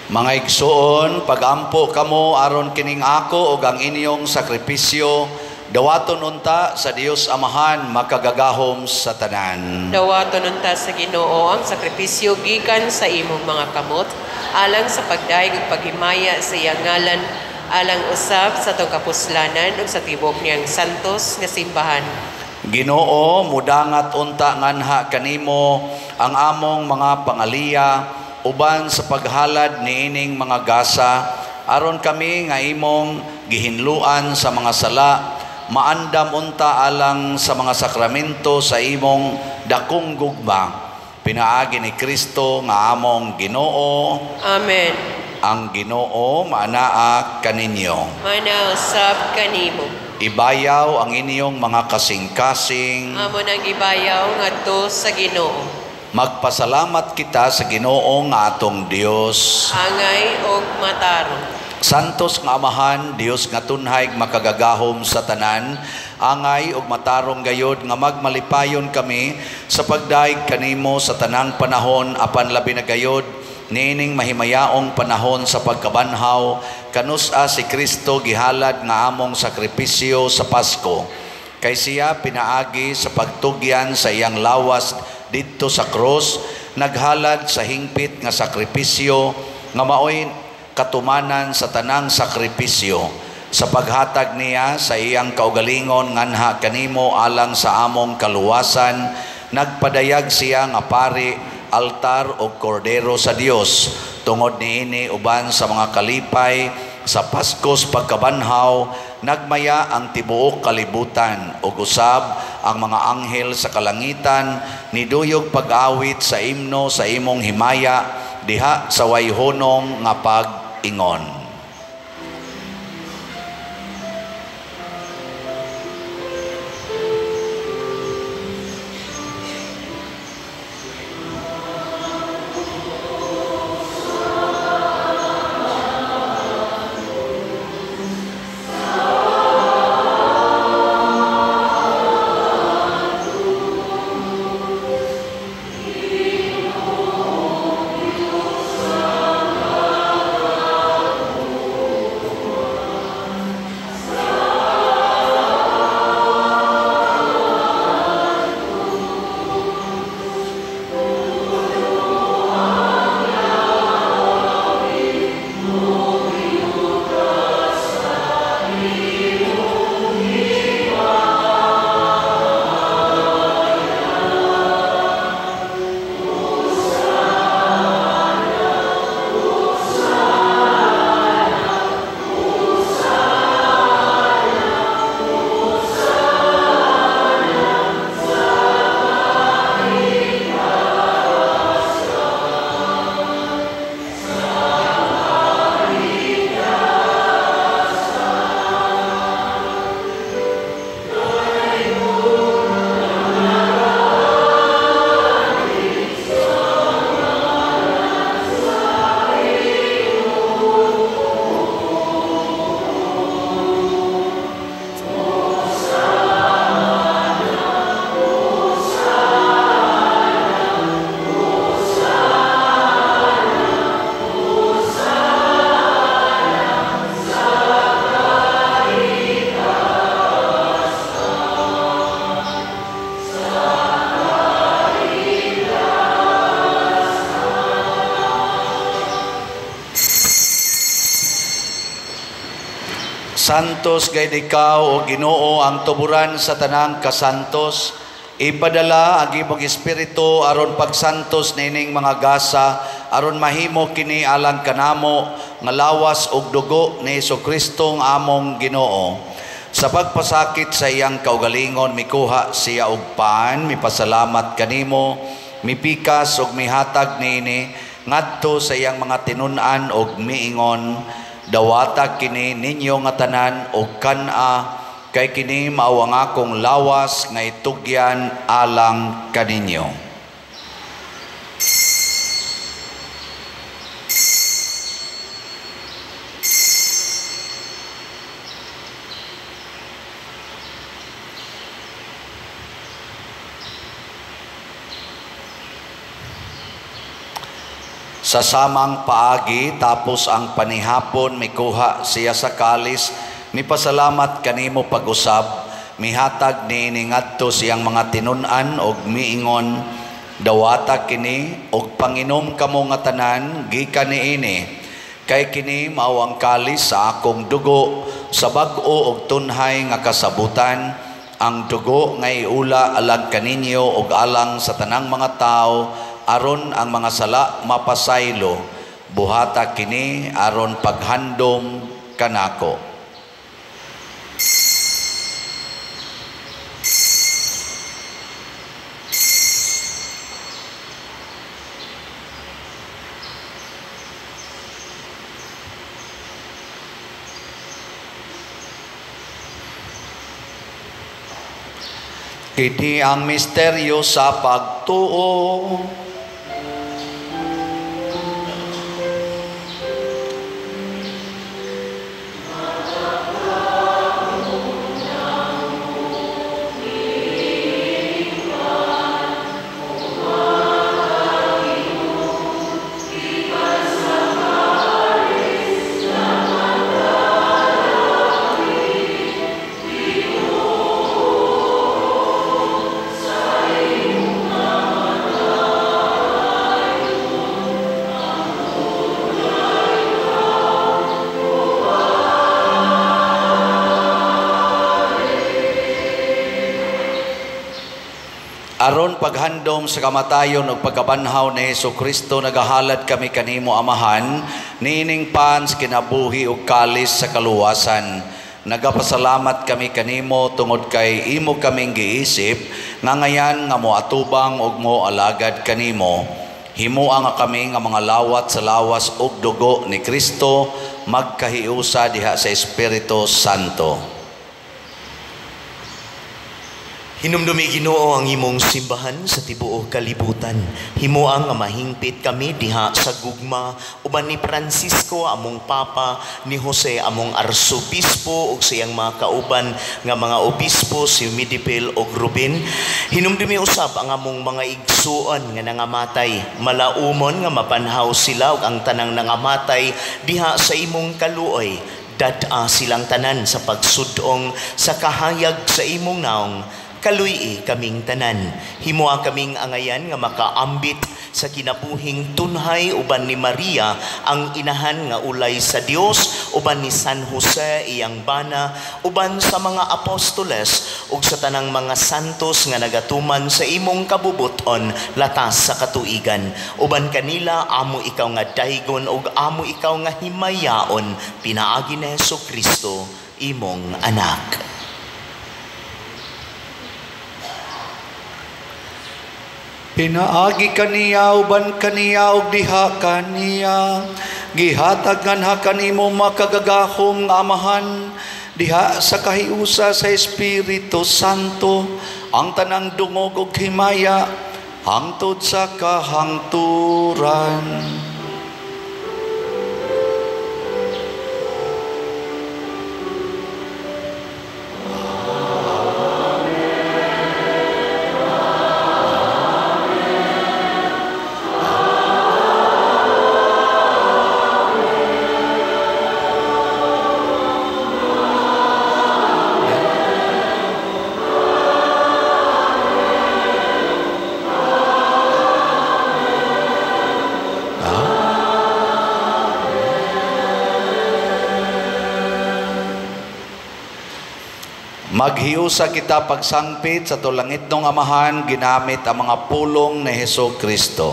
Mga igsoon, pagampo kamo aron kining ako ug ang inyong sakripisyo dawaton unta sa Dios Amahan makagagahom sa tanan. Dawaton unta sa Ginoo ang sakripisyo gikan sa imong mga kamot alang sa pagdayeg ug paghimaya sa iyang ngalan, alang usab sa atong kapuslanan ug sa tibuok niyang santos nga simbahan. Ginoo, mudangat unta nganha kanimo ang among mga pangaliya uban sa paghalad niining mga gasa, aron kami nga imong gihinluan sa mga sala, maandam unta alang sa mga sakramento sa imong dakong gugma, pinaagi ni Kristo nga among Ginoo. Amen. Ang Ginoo maanaa kaninyo. Manausab kanimo. Ibayaw ang inyong mga kasing-kasing. Amo nang ibayaw ngadto sa Ginoo. Magpasalamat kita sa Ginoo nga atong Dios. Angay og matarong. Santos nga Amahan, Dios nga tunhay makagagahom sa tanan, angay og matarong gayod nga magmalipayon kami sa pagdaig kanimo sa tanang panahon, apan labi na gayod niining mahimayaong panahon sa pagkabanhaw, kanus-a si Kristo gihalad nga among sakripisyo sa Pasko. Kay siya pinaagi sa pagtugyan sa iyang lawas didto sa krus, naghalad sa hingpit nga sakripisyo nga maoy katumanan sa tanang sakripisyo. Sa paghatag niya sa iyang kaugalingon nganha kanimo alang sa among kaluwasan, nagpadayag siya nga pari, altar o kordero sa Dios. Tungod niini uban sa mga kalipay sa Paskos pagkabanhaw, nagmaya ang tibuok kalibutan ug usab ang mga anghel sa kalangitan niduyog pag-awit sa imno sa imong himaya diha sa wayhonong nga pag-ingon. Santos gayud ikaw o Ginoo ang tuburan sa tanang kasantos. Ipadala ang imong espiritu aron pagsantos nining mga gasa, aron mahimo kini alang kanamo nga lawas ug dugo ni Hesukristo nga among Ginoo. Sa pagpasakit sa iyang kaugalingon, mikuha siya og pan, mipasalamat kanimo, mipikas ug mihatag niini ngadto sa iyang mga tinun-an ug miingon, dawata kini ninyo nga tanan og kan-a, kay kini mao ang akong lawas nga itugyan alang kaninyo. Sa samang paagi, tapos ang panihapon, mikuha siya sa kalis, mipasalamat kanimo pag-usab, mihatag niini ngadto siyang mga tinun-an og miingon, dawata kini og panginom kamo nga tanan gikan niini, kay kini mao ang kalis sa akong dugo sa bag-o og tunhay nga kasabutan, ang dugo nga iula alang kaninyo og alang sa tanang mga tawo, aron ang mga sala mapasaylo. Buhata kini aron paghandom kanako. Kini ang misteryo sa pagtuo. Aron paghandom sa kamatayon ug pagkabanhaw ni Hesus Kristo, nagahalad kami kanimo Amahan niining pan sa kinabuhi ug kalis sa kaluwasan. Nagapasalamat kami kanimo tungod kay imo kaming giisip nga ngayan nga moatubang ug moalagad kanimo. Himoa nga kami nga mga lawat sa lawas ug dugo ni Kristo magkahiusa diha sa Espiritu Santo. Hinumdumi Ginoo ang imong simbahan sa tibuok kalibutan. Himoa nga mahingpit kami diha sa gugma uban ni Francisco among Papa, ni Jose among Arsobispo ug siyang mga kauban nga mga obispo si Midipil ug Rubin. Hinumdumi usab ang among mga igsuon nga nangamatay. Malaumon nga mapanhaw sila ug ang tanang nangamatay diha sa imong kaluoy. Dad-a silang tanan sa pagsudong sa kahayag sa imong naong. Kaluy kaming tanan. Himoa kaming angayan nga makaambit sa kinabuhing tunhay uban ni Maria ang inahan nga ulay sa Dios, uban ni San Jose iyang bana, uban sa mga apostoles ug sa tanang mga santos nga nagatuman sa imong kabubuton latas sa katuigan. Uban kanila amo ikaw nga daygon ug amo ikaw nga himayaon pinaagi ni Hesukristo imong anak. Pinaagi kaniya uban kaniya ug diha kaniya, gihatag nganha kanimo makagagahom nga Amahan diha sa kahiusa sa Espiritu Santo ang tanang dungog ug himaya hangtod sa kahangturan. Maghiusa kita pagsangpit sa tulangitnong Amahan ginamit ang mga pulong ni Hesus Kristo.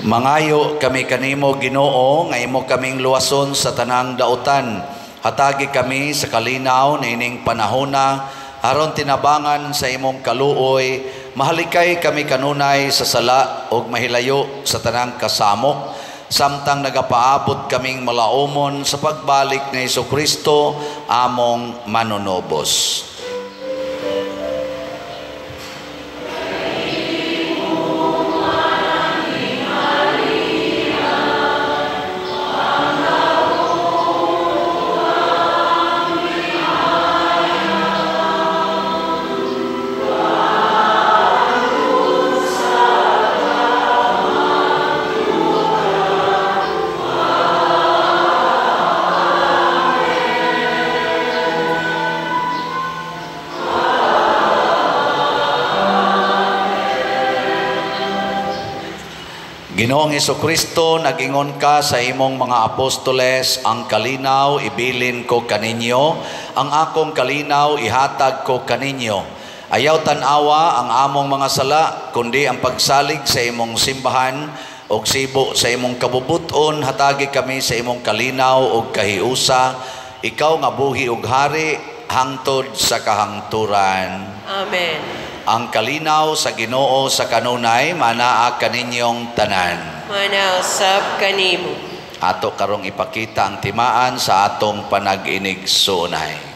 Mangayo kami kanimo, Ginoo, nga imo kaming luwason sa tanang dautan. Hatagi kami sa kalinaw niining panahona, aron tinabangan sa imong kaluoy, mahalikay kami kanunay sa sala ug mahilayo sa tanang kasamok, samtang nagapaabot kaming malaumon sa pagbalik ni Hesukristo among manunobos. Ginoong Hesukristo, nagingon ka sa imong mga apostoles, ang kalinaw ibilin ko kaninyo, ang akong kalinaw ihatag ko kaninyo. Ayaw tan-awa ang among mga sala, kundi ang pagsalig sa imong simbahan, og sibo sa imong kabubuton, hatagi kami sa imong kalinaw og kahiusa, ikaw nga buhi og hari, hangtod sa kahangturan. Amen. Ang kalinaw sa Ginoo sa kanunay manaa kaninyong tanan. Manausab kanimo. Ato karong ipakita ang timaan sa atong panag-inig-sunay.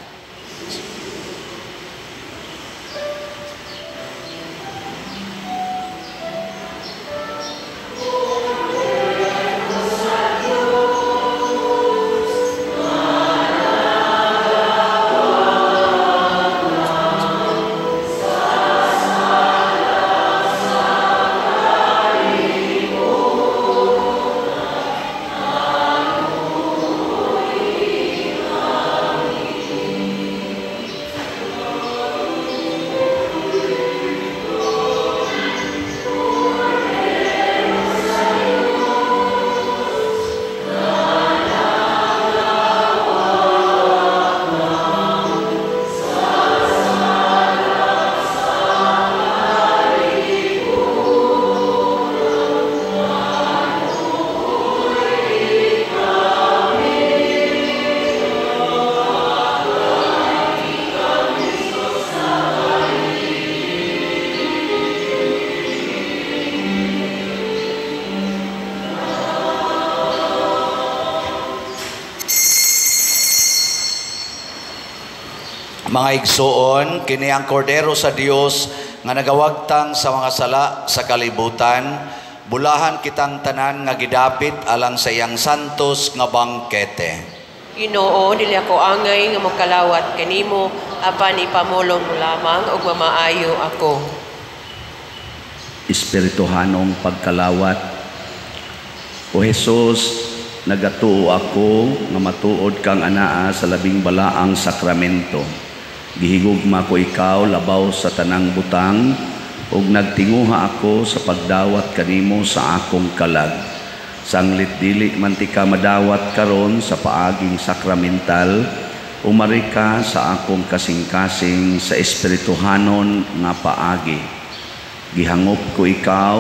Mga igsuon, kini ang kordero sa Dios nga nagawagtang sa mga sala sa kalibutan. Bulahan kitang tanan nga gidapit alang sa iyang santos nga bangkete. Ginoo, dili ako angay nga mokalawat kanimo, apan ipamulong mo lamang ug mamaayo ako. Espirituhanong pagkalawat. O Jesus, nagatuo ako nga matuod kang anaa sa labing balaang sakramento. Gihigugma ko ikaw labaw sa tanang butang, ug nagtinguha ako sa pagdawat kanimo sa akong kalag. Sanglit dili man ti ka madawat karon sa paaging sakramental, umari ka sa akong kasing-kasing sa espirituhanon nga paagi. Gihangop ko ikaw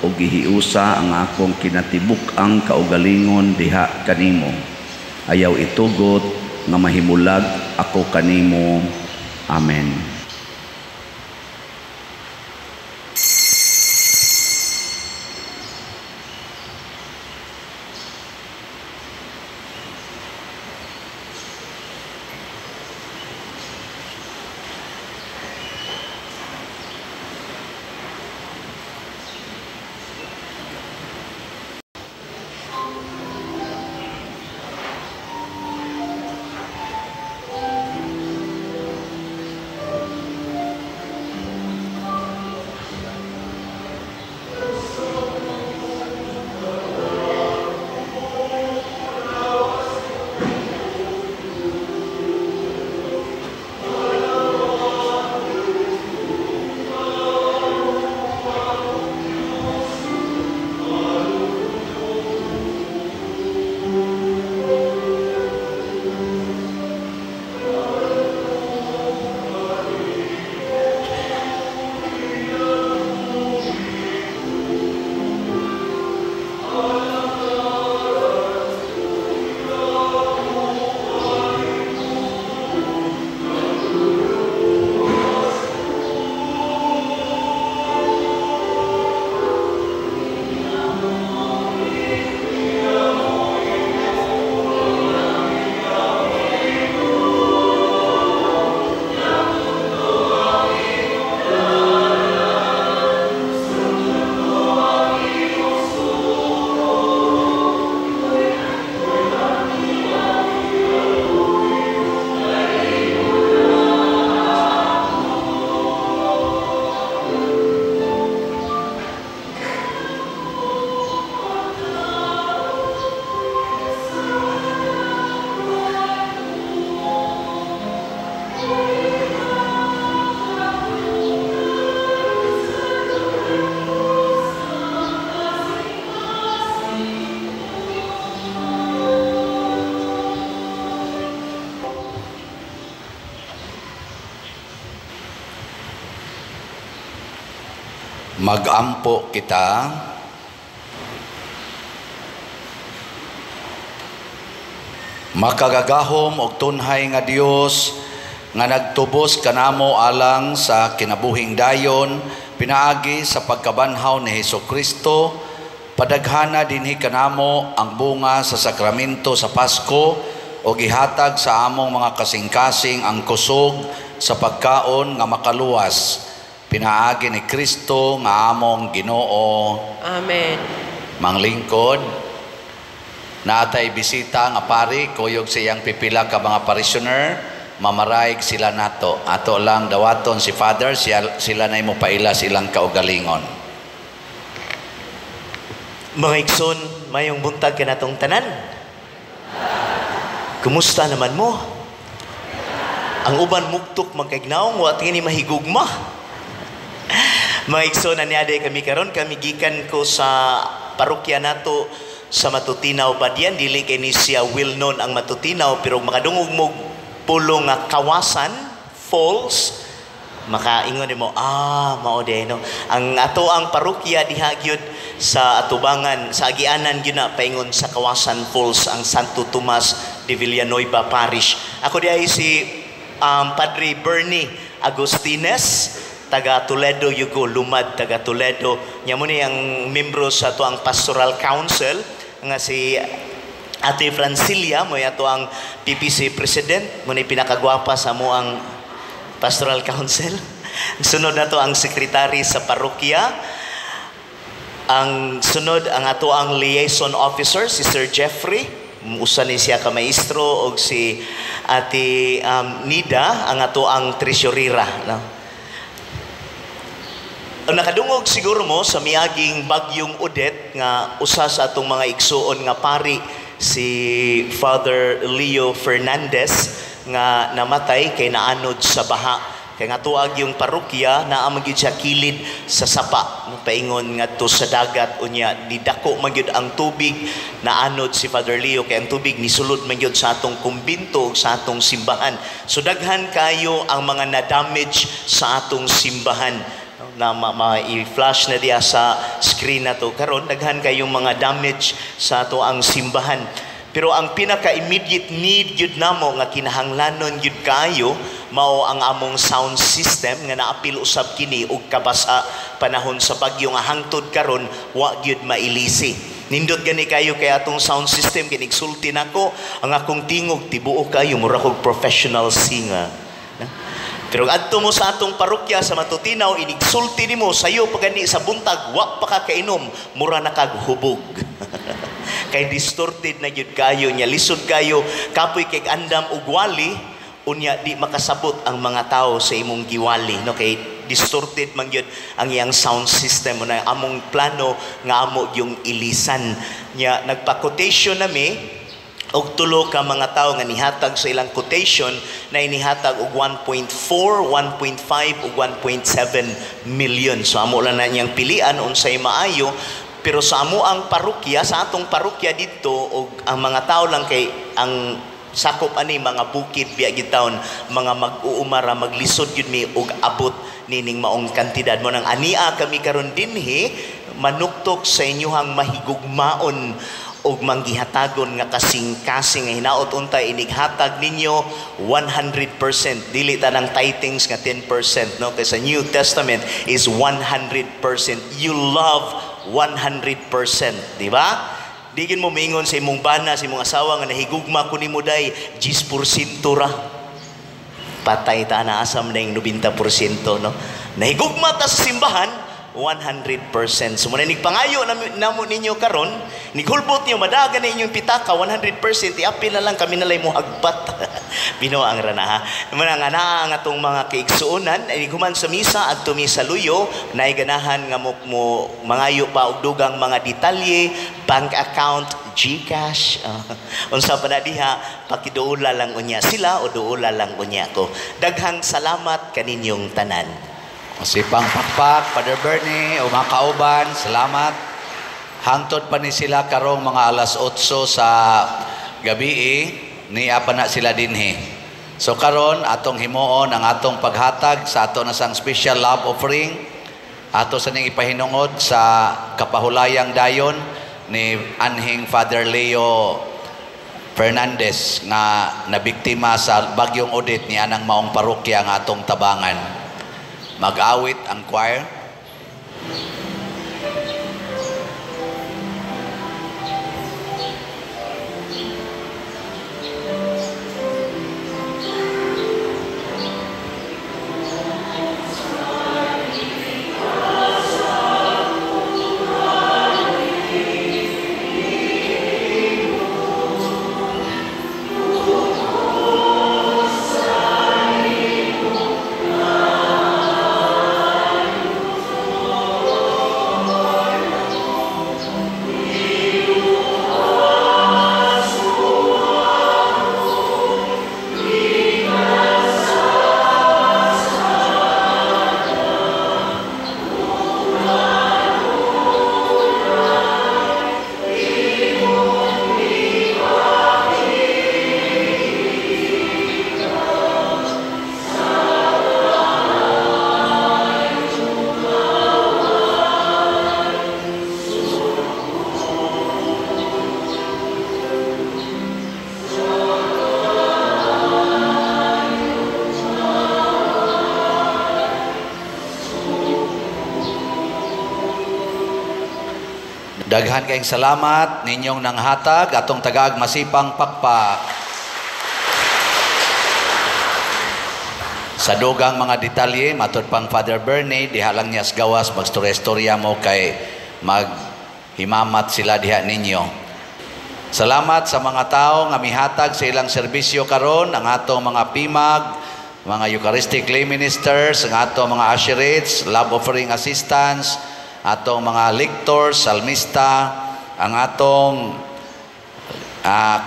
ug gihiusa ang akong kinatibuk-ang kaugalingon diha kanimo. Ayaw itugot nga mahimulag ako kanimo. Amen. Magampo kita. Makagagahom og tunhay nga Dios nga nagtubos kanamo alang sa kinabuhing dayon pinaagi sa pagkabanhaw ni Hesukristo, padaghana dinhi kanamo ang bunga sa sakramento sa Pasko o gihatag sa among mga kasing-kasing ang kusog sa pagkaon nga makaluwas pinaagi ni Kristo nga among Ginoo. Amen. Manglingkod, naatay bisita nga pari, kuyog sa iyang pipila ka mga parishioner, mamaraig sila nato. Ato lang dawaton si Father, sila na mo paila silang kaugalingon. Mga igsoon, mayong buntag kanatong tanan. Kumusta naman mo? Ang uban mugtok magkaignaong, wa tingin ni mahigugma. Mga igsoon, aniaday kami karon, kami gikan ko sa parokya nato sa Matutinaw Badian. Dili kay ni siya well known ang Matutinaw, pero makadungog mo pulong nga Kawasan Falls, makaingon nimo, mao de no. Ang ato ang parokya diha gyud sa atubangan, sa agianan gyud na paingon sa Kawasan Falls, ang Santo Tomas de Villanueva Parish. Ako diay si Padre Bernie Agustines, taga Toledo yugo, lumad taga Toledo. Nya mo ni ang membro sa ato ang Pastoral Council nga si Ate Francilia, mo ato ang PPC President, mo ni pinakagwapa sa mo ang Pastoral Council. Sunod na to ang sekretary sa parokya. Ang sunod ang ato ang liaison officer si Sir Jeffrey, usa ni siya ka maestro, og si Ate Nida ang ato ang treasurera, no? Ang nakadungog siguro mo sa miaging bagyong Odette nga usa sa atong mga igsuon nga pari si Father Leo Fernandez nga namatay kay naanod sa baha. Kay nga tuag yung parokya naa man gyud siya kilid sa sapa paingon ngadto sa dagat, unya nidako man gyud ang tubig, naanod si Father Leo kay ang tubig nisulod man gyud sa atong kumbinto ug sa atong simbahan. So daghan kayo ang mga na-damage sa atong simbahan na ma-flash na diya sa screen na to karon. Daghan kayong mga damage sa ato ang simbahan. Pero ang pinaka-immediate need gyud namo nga kinahanglanon gyud kaayo mao ang among sound system nga naapil usab kini og kabasa panahon sa bagyo nga hangtod karon wa gyud mailisi. Nindot gani kayo kay atong sound system, kinigsulti nako ang akong tingog tibuok kayo mura kog professional singer. Pero adto mo sa atong parokya sa Matutinaw, inigsulti nimo sayo pa gani sa buntag, wa pa ka kainom, mura na kag hubog. Kay distorted na gyud kayo nya, lisod kayo kapoy kay andam og wali, unya di makasabot ang mga tao sa imong giwali, no? Kay distorted man gyud ang iyang sound system. Na among plano nga amo yung ilisan nya, nagpa-quotation nami og tulo ka mga tawo nga nihatag sa ilang quotation na inihatag og 1.4, 1.5 ug 1.7 million. So amo lang na niyang pilian unsay maayo, pero sa amo ang parokya, sa atong parokya didto og ang mga tawo lang kay ang sakop ani mga bukid biya gid taon, mga mag-uumara, maglisod gyud mi og abot nining maong kantidad. Mo nang ania kami karon dinhi manuktok sa inyuhang mahigugmaon og manggihatagon nga kasing-kasing nga hinaot unta inighatag ninyo 100%, dili ta ng tithings nga 10%, no? Kay sa New Testament is 100%. You love 100%, di ba? Digin mo mingon sa imong bana, sa imong asawa nga nahigugma ko nimo day 10% ra. Patay ta na asam na yung 90%, no? Nahigugma ta sa simbahan 100%. So muna nigpangayo namo ninyo karon, nighulbot niyo madagan na inyong pitaka 100%, iapil na lang kami nalay mo hagbat. Binuang ra na ha. Muna nga naa ang atong mga kaigsuonan ay human sa misa adto mi sa luyo, naay ganahan nga mo mangayo pa og dugang mga detalye, bank account, GCash, unsa pa na diha, pakiduula lang unya sila o duula lang unya ko. Daghang salamat kaninyong tanan. Sipang pakpak, Father Bernie, o mga kauban, salamat. Hangtod pa ni sila karong mga alas 8 sa gabi, niya pa na sila dinhi. So karon atong himuon ang atong paghatag sa ato na sang special love offering. Ato sa ning ipahinungod sa kapahulayang dayon ni anhing Father Leo Fernandez nga nabiktima sa bagyong Odette ni anang maong parokya nga atong tabangan. Mag-awit ang choir. Daghan kayong salamat ninyong nanghatag atong tagaag masipang pakpak. Sa dugang mga detalye matud pang Father Bernie diha lang niya sa gawas magstorya-storya mo kay maghimamat sila diha ninyo. Salamat sa mga tao nga mihatag sa ilang serbisyo karon, ang atong mga pimag, mga Eucharistic lay ministers, ang atong mga usherates, love offering assistants, atong mga lectors, salmista, ang atong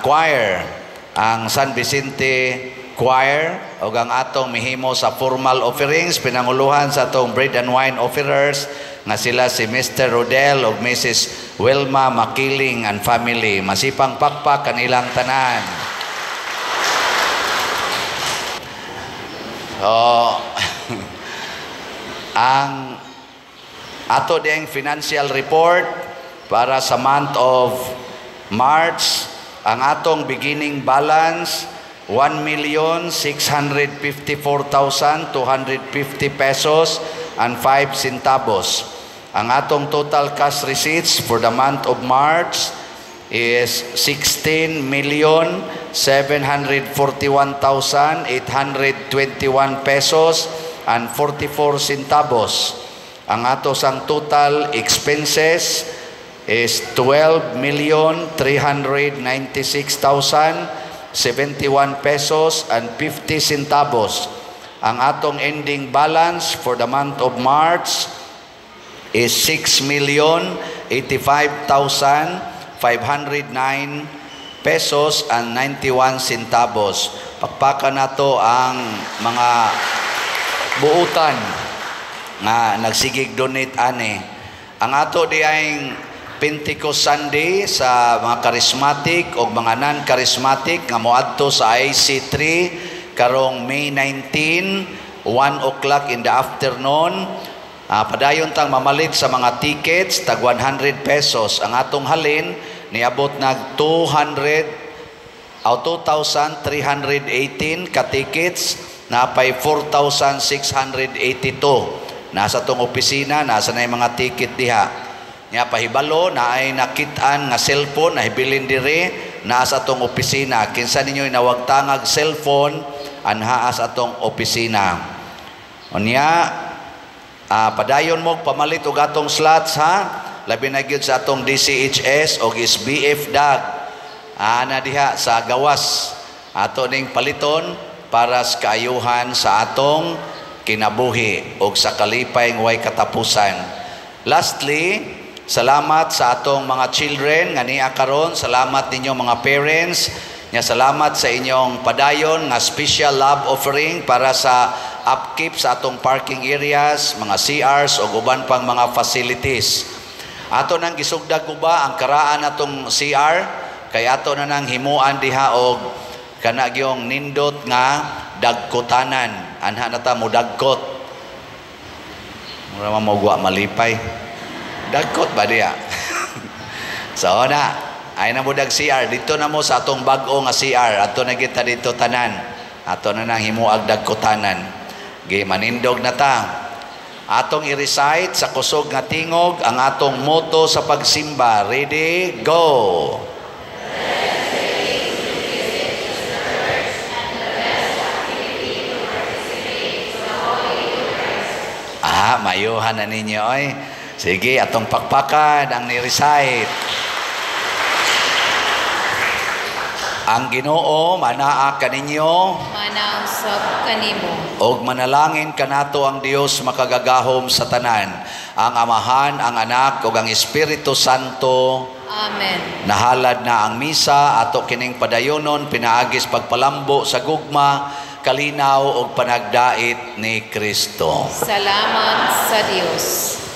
choir, ang San Vicente Choir, o ang atong mihimo sa formal offerings, pinanguluhan sa atong bread and wine offerers, nga sila si Mr. Rodel o Mrs. Wilma Makiling and family. Masipang pakpak kanilang tanan. So, ang ato ding financial report para sa month of March, ang atong beginning balance 1,654,250 pesos and 5 centavos. Ang atong total cash receipts for the month of March is 16,741,821 pesos and 44 centavos. Ang ato sang total expenses is 12,396,071 pesos and 50 centavos. Ang atong ending balance for the month of March is 6,085,509 pesos and 91 centavos. Pakpakan nato ang mga buutan nga nagsigig donate ani. Ang ato di ay Pentecost Sunday sa mga charismatic o mga non-charismatic nga moadto sa IC3 karong May 19, 1 o'clock in the afternoon. Padayon tang mamalit sa mga tickets tag 100 pesos. Ang atong halin niabot nag 2,318 ka tickets, napay 4,682. Nasa tong opisina, nasa na yung mga ticket diha. Nya pahibalo na ay nakit-an nga cellphone na hibilin dire nasa atong opisina. Kinsa ninyo nawagtangag cellphone anhaas atong opisina. Unya padayon mo pamalit og atong slots ha. Labi na gyud sa atong DCHS og SBF DAG. Ana diha sa gawas ato ning paliton para sa kaayuhan sa atong kinabuhi og sa kalipay nga way katapusan. Lastly, salamat sa atong mga children nga niya karon, salamat ninyo mga parents, nya salamat sa inyong padayon nga special love offering para sa upkeep sa atong parking areas, mga CRs ug uban pang mga facilities. Ato nang gisugdag ba ang karaan atong CR kay ato na nang himuan diha og kana gyong nindot nga dagkotanan. Anha na ta mo dagkot. Mura man mo malipay. Dagkot ba diya? So na, ay na mo dag CR. Dito na mo sa atong bag-o nga CR. Ato na kita dito tanan. Ato na nang himuag dagkotanan. Gi manindog na ta. Atong i-recite sa kusog nga tingog ang atong motto sa pagsimba. Ready? Go! Ah, mayuhan na ninyo oy. Sige, atong pakpakan ang ni-recite. Ang Ginoo manaa kaninyo, Manausap kanimo. Og manalangin kanato ang Dios makagagahom sa tanan, ang Amahan, ang Anak ug ang Espiritu Santo. Amen. Nahalad na ang misa ato kining padayonon pinaagis pagpalambo sa gugma, kalinaw ug panagdait ni Kristo. Salamat sa Dios.